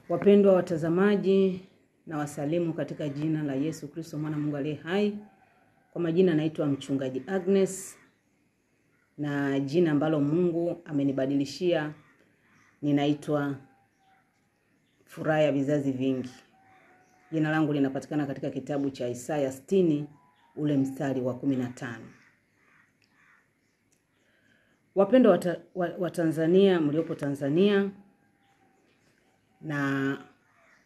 Wapendwa watazamaji, na wasalimu katika jina la Yesu Kristo mwana Mungu aliye hai. Kwa majina naitwa Mchungaji Agnes, na jina ambalo Mungu amenibadilishia ninaitwa Furaha ya Vizazi Vingi. Jina langu linapatikana katika kitabu cha Isaya 60 ule mstari wa 15. Wapendwa wa Tanzania, mliopo Tanzania na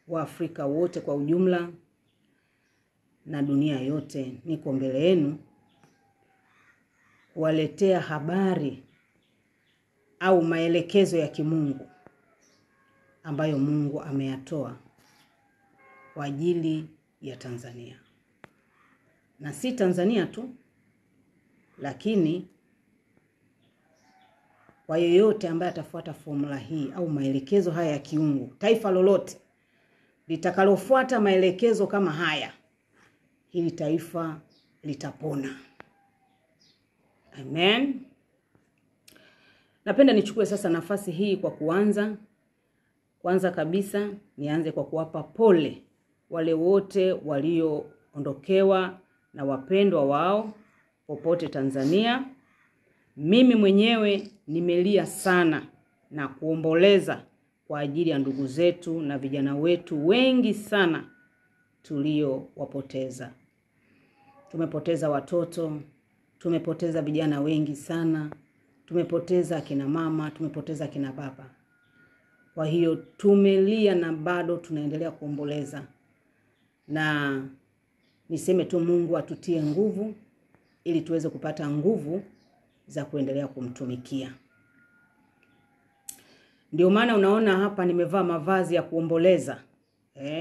Waafrika wote kwa ujumla na dunia yote, niko mbele yenu kuwaletea habari au maelekezo ya kimungu ambayo Mungu ameyatoa kwa ajili ya Tanzania. Na si Tanzania tu, lakini kwa yeyote ambaye atafuata formula hii au maelekezo haya ya kiungu, taifa lolote litakalofuata maelekezo kama haya, hili taifa litapona. Amen. Napenda nichukue sasa nafasi hii kwa kuanza. Kwanza kabisa nianze kwa kuwapa pole wale wote walioondokewa na wapendwa wao popote Tanzania. Mimi mwenyewe nimelia sana na kuomboleza kwa ajili ya ndugu zetu na vijana wetu wengi sana tuliowapoteza. Tumepoteza watoto, tumepoteza vijana wengi sana, tumepoteza akina mama, tumepoteza akina baba. Kwa hiyo tumelia na bado tunaendelea kuomboleza. Na niseme tu Mungu atutie nguvu ili tuweze kupata nguvu za kuendelea kumtumikia. Ndio maana unaona hapa nimevaa mavazi ya kuomboleza.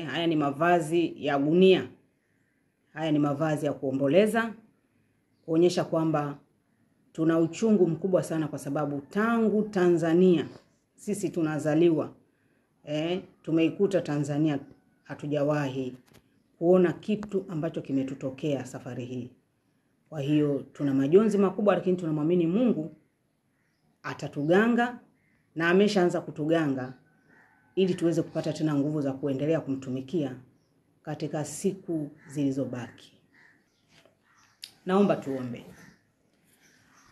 Haya ni mavazi ya gunia. Haya ni mavazi ya kuomboleza, kuonyesha kwamba tuna uchungu mkubwa sana, kwa sababu tangu Tanzania sisi tunazaliwa, tumeikuta Tanzania, hatujawahi kuona kitu ambacho kimetutokea safari hii. Kwa hiyo tuna majonzi makubwa, lakini tunamwamini Mungu atatuganga, na ameshaanza kutuganga ili tuweze kupata tena nguvu za kuendelea kumtumikia katika siku zilizobaki. Naomba tuombe.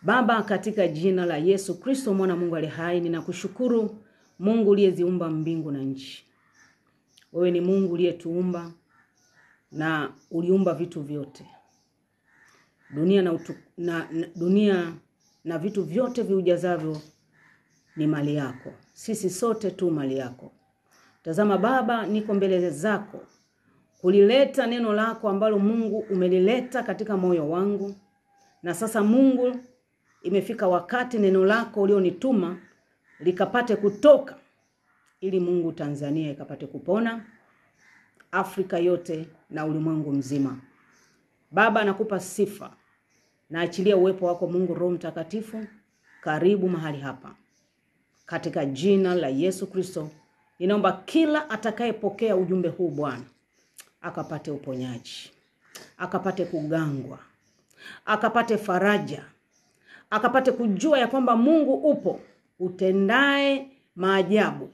Baba, katika jina la Yesu Kristo mwana Mungu aliye hai, ninakushukuru Mungu uliyeziumba mbingu na nchi. Wewe ni Mungu uliyetuumba na uliumba vitu vyote. Dunia dunia na vitu vyote viujazavyo ni mali yako. Sisi sote tu mali yako. Tazama Baba, niko mbele zako kulileta neno lako ambalo Mungu umelileta katika moyo wangu. Na sasa Mungu, imefika wakati neno lako ulionituma likapate kutoka, ili Mungu Tanzania ikapate kupona, Afrika yote na ulimwengu mzima. Baba, nakupa sifa. Naachilia uwepo wako Mungu Roho Mtakatifu karibu mahali hapa. Katika jina la Yesu Kristo, ninaomba kila atakayepokea ujumbe huu Bwana akapate uponyaji, akapate kugangwa, akapate faraja, akapate kujua ya kwamba Mungu upo utendaye maajabu,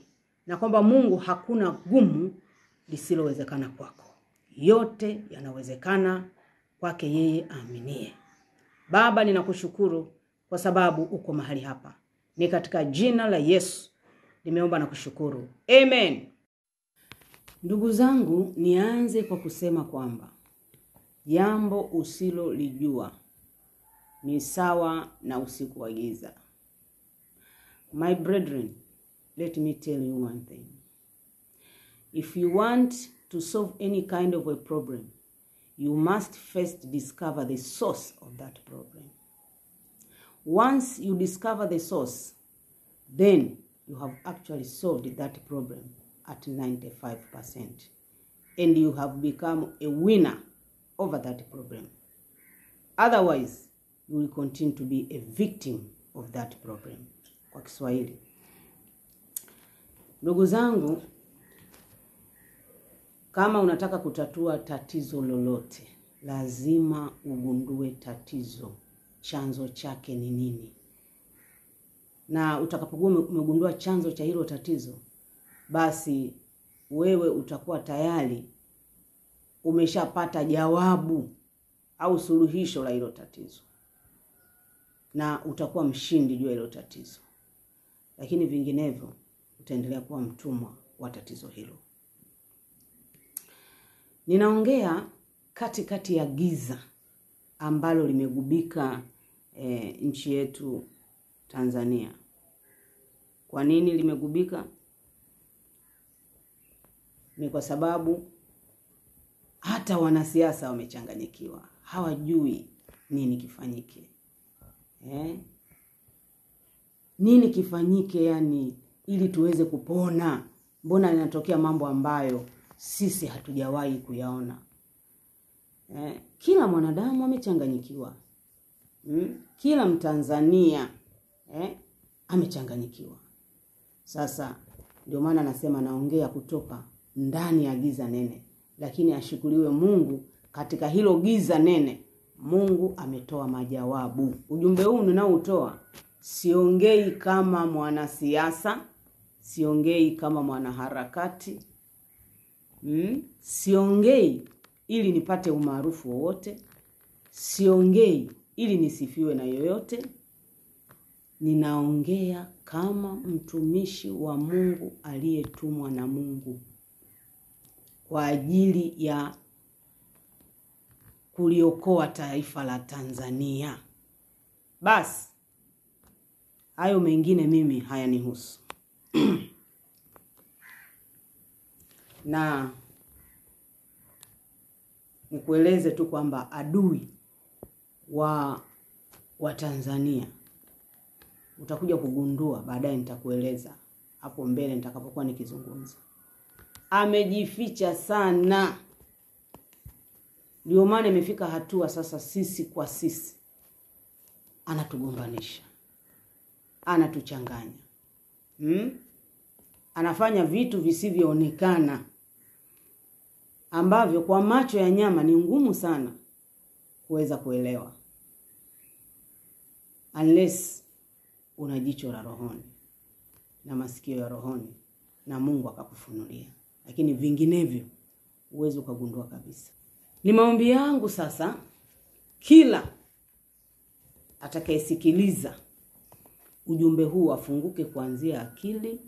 na kwamba Mungu hakuna gumu lisilowezekana kwako. Yote yanawezekana kwake yeye aaminie. Baba, ninakushukuru kwa sababu uko mahali hapa. Ni katika jina la Yesu nimeomba na kushukuru. Amen. Ndugu zangu, nianze kwa kusema kwamba jambo usilolijua ni sawa na usiku wa giza. My brethren, let me tell you one thing. If you want to solve any kind of a problem, you must first discover the source of that problem. Once you discover the source, then you have actually solved that problem at 95%. And you have become a winner over that problem. Otherwise, you will continue to be a victim of that problem. Kwa Kiswahili. Ndugu zangu, kama unataka kutatua tatizo lolote, lazima ugundue tatizo, chanzo chake ni nini. Na utakapokuwa umegundua chanzo cha hilo tatizo, basi wewe utakuwa tayari umeshapata jawabu au suluhisho la hilo tatizo, na utakuwa mshindi juu ya hilo tatizo. Lakini vinginevyo utaendelea kuwa mtumwa wa tatizo hilo. Ninaongea katikati ya giza ambalo limegubika nchi yetu Tanzania. Kwa nini limegubika? Ni kwa sababu hata wanasiasa wamechanganyikiwa, hawajui nini kifanyike. Nini kifanyike yani ili tuweze kupona? Mbona inatokea mambo ambayo sisi hatujawahi kuyaona? Kila mwanadamu amechanganyikiwa. Kila Mtanzania amechanganyikiwa. Sasa ndio maana nasema naongea kutoka ndani ya giza nene, lakini ashukuriwe Mungu, katika hilo giza nene Mungu ametoa majawabu. Ujumbe huu ninaoutoa, siongei kama mwanasiasa, siongei kama mwanaharakati, siongei ili nipate umaarufu wowote, siongei ili nisifiwe na yoyote. Ninaongea kama mtumishi wa Mungu aliyetumwa na Mungu kwa ajili ya kuliokoa taifa la Tanzania. Basi hayo mengine mimi hayanihusu. Na nikueleze tu kwamba adui wa Tanzania utakuja kugundua baadaye, nitakueleza hapo mbele nitakapokuwa nikizungumza. Amejificha sana. Ndio maana imefika hatua sasa sisi kwa sisi anatugombanisha, anatuchanganya, anafanya vitu visivyoonekana ambavyo kwa macho ya nyama ni ngumu sana kuweza kuelewa, unless una jicho la rohoni na masikio ya rohoni na Mungu akakufunulia, lakini vinginevyo uweze ukagundua kabisa. Ni maombi yangu sasa kila atakayesikiliza ujumbe huu afunguke kuanzia akili,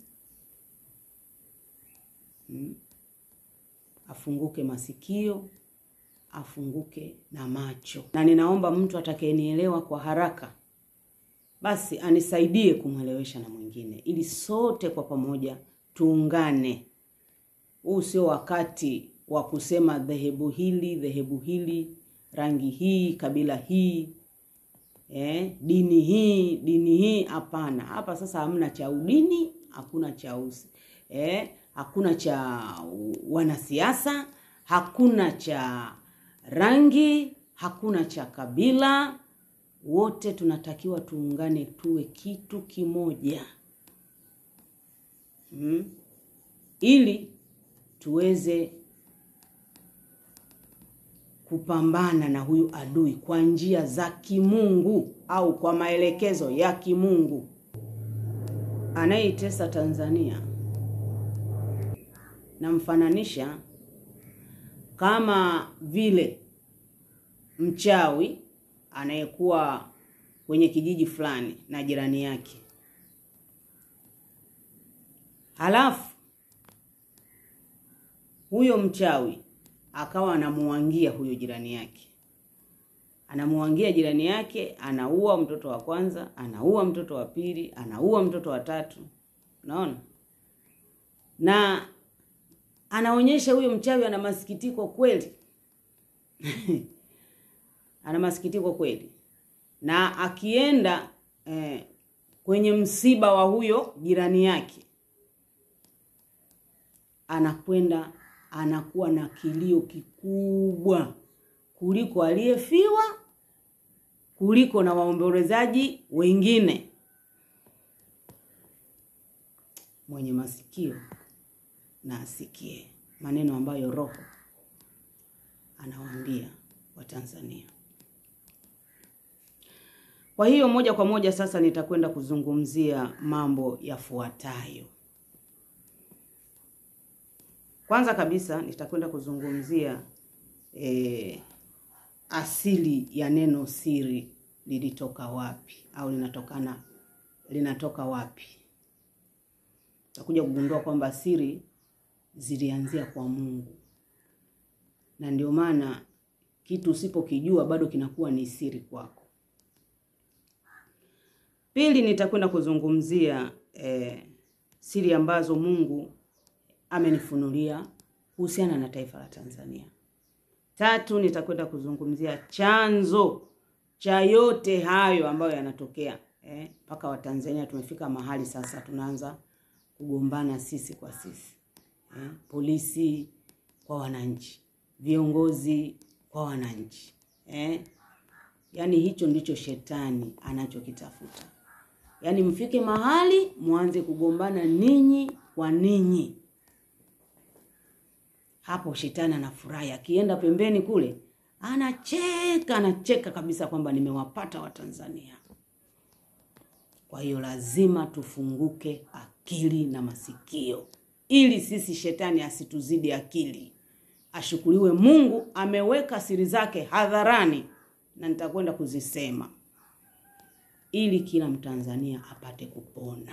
afunguke masikio, afunguke na macho. Na ninaomba mtu atakayenielewa kwa haraka basi anisaidie kumwelewesha na mwingine, ili sote kwa pamoja tuungane. Huu sio wakati wa kusema dhehebu hili, dhehebu hili, rangi hii, kabila hii, dini hii, dini hii. Hapana. Hapa sasa hamna cha udini, hakuna cha hakuna cha wanasiasa, hakuna cha rangi, hakuna cha kabila. Wote tunatakiwa tuungane, tuwe kitu kimoja, ili tuweze kupambana na huyu adui kwa njia za kimungu au kwa maelekezo ya kimungu. Anayeitesa Tanzania namfananisha kama vile mchawi anayekuwa kwenye kijiji fulani na jirani yake. Halafu huyo mchawi akawa anamuangia huyo jirani yake. Anamuangia jirani yake, anaua mtoto wa kwanza, anaua mtoto wa pili, anaua mtoto wa tatu. Unaona? Na anaonyesha huyo mchawi ana masikitiko kweli. Ana masikitiko kweli. Na akienda kwenye msiba wa huyo jirani yake, anakwenda anakuwa na kilio kikubwa kuliko aliyefiwa, kuliko na waombolezaji wengine. Mwenye masikio na asikie maneno ambayo Roho anawaambia wa Tanzania. Kwa hiyo moja kwa moja sasa nitakwenda kuzungumzia mambo yafuatayo. Kwanza kabisa nitakwenda kuzungumzia asili ya neno siri lilitoka wapi au linatoka wapi. Tutakuja kugundua kwamba siri zilianzia kwa Mungu. Na ndio maana kitu usipokijua bado kinakuwa ni siri kwako. Pili, nitakwenda kuzungumzia siri ambazo Mungu amenifunulia kuhusiana na taifa la Tanzania. Tatu, nitakwenda kuzungumzia chanzo cha yote hayo ambayo yanatokea mpaka Watanzania tumefika mahali sasa tunaanza kugombana sisi kwa sisi. Polisi kwa wananchi, viongozi kwa wananchi. Yaani hicho ndicho shetani anachokitafuta. Yaani mfike mahali muanze kugombana ninyi kwa ninyi. Hapo shetani anafurahi, akienda pembeni kule anacheka, anacheka kabisa kwamba nimewapata Watanzania. Kwa hiyo lazima tufunguke akili na masikio ili sisi shetani asituzidi akili. Ashukuriwe Mungu ameweka siri zake hadharani na nitakwenda kuzisema ili kila Mtanzania apate kupona.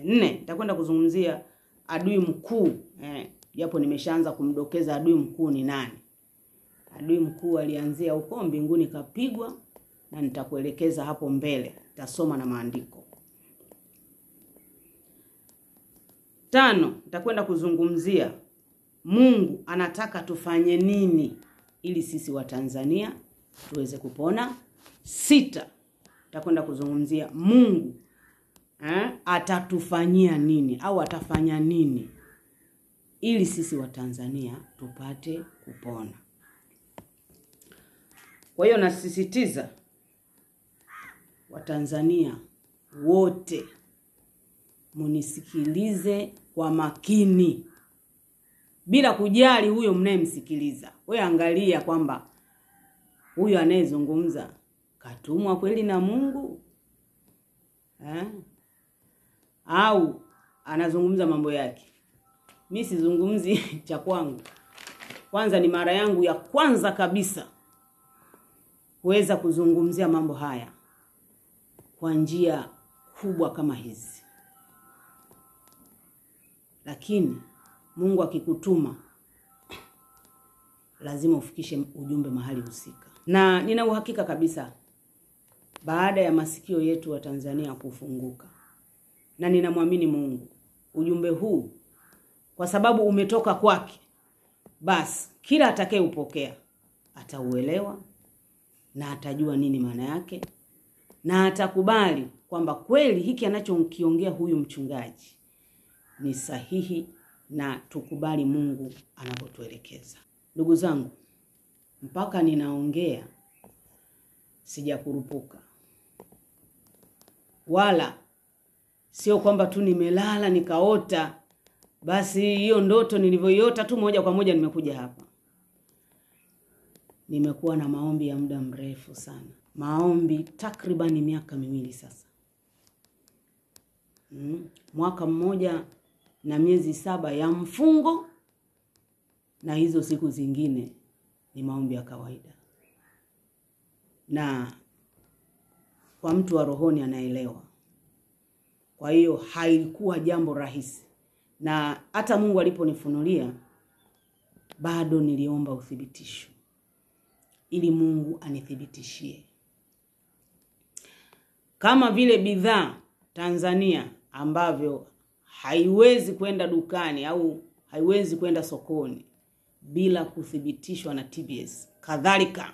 Nne, nitakwenda kuzungumzia adui mkuu. Japo nimeshaanza kumdokeza adui mkuu ni nani. Adui mkuu alianzia huko mbinguni kapigwa, na nitakuelekeza hapo mbele. Nitasoma na maandiko. Tano, nitakwenda kuzungumzia Mungu anataka tufanye nini ili sisi wa Tanzania tuweze kupona. Sita, nitakwenda kuzungumzia Mungu atatufanyia nini au atafanya nini ili sisi wa Tanzania tupate kupona. Kwa hiyo nasisitiza Watanzania wote munisikilize kwa makini bila kujali huyo mnayemsikiliza. Wewe angalia kwamba huyo anayezungumza katumwa kweli na Mungu au anazungumza mambo yake. Mimi sizungumzi cha kwangu. Kwanza ni mara yangu ya kwanza kabisa kuweza kuzungumzia mambo haya kwa njia kubwa kama hizi. Lakini Mungu akikutuma lazima ufikishe ujumbe mahali husika. Na nina uhakika kabisa baada ya masikio yetu wa Tanzania kufunguka, na ninamwamini Mungu, ujumbe huu kwa sababu umetoka kwake, basi kila atakayeupokea atauelewa na atajua nini maana yake, na atakubali kwamba kweli hiki anachokiongea huyu mchungaji ni sahihi, na tukubali Mungu anapotuelekeza. Ndugu zangu, mpaka ninaongea sijakurupuka, wala sio kwamba tu nimelala nikaota basi hiyo ndoto nilivyoiota tu moja kwa moja nimekuja hapa. Nimekuwa na maombi ya muda mrefu sana, maombi takribani miaka 2 sasa. Mwaka 1 na miezi 7 ya mfungo, na hizo siku zingine ni maombi ya kawaida. Na kwa mtu wa rohoni anaelewa. Kwa hiyo haikuwa jambo rahisi. Na hata Mungu aliponifunulia bado niliomba uthibitisho ili Mungu anithibitishie. Kama vile bidhaa Tanzania ambavyo haiwezi kwenda dukani au haiwezi kwenda sokoni bila kuthibitishwa na TBS, kadhalika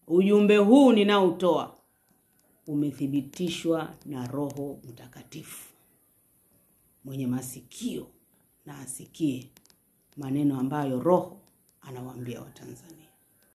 ujumbe huu ninaotoa umethibitishwa na Roho Mtakatifu. Mwenye masikio na asikie maneno ambayo Roho anawaambia Watanzania.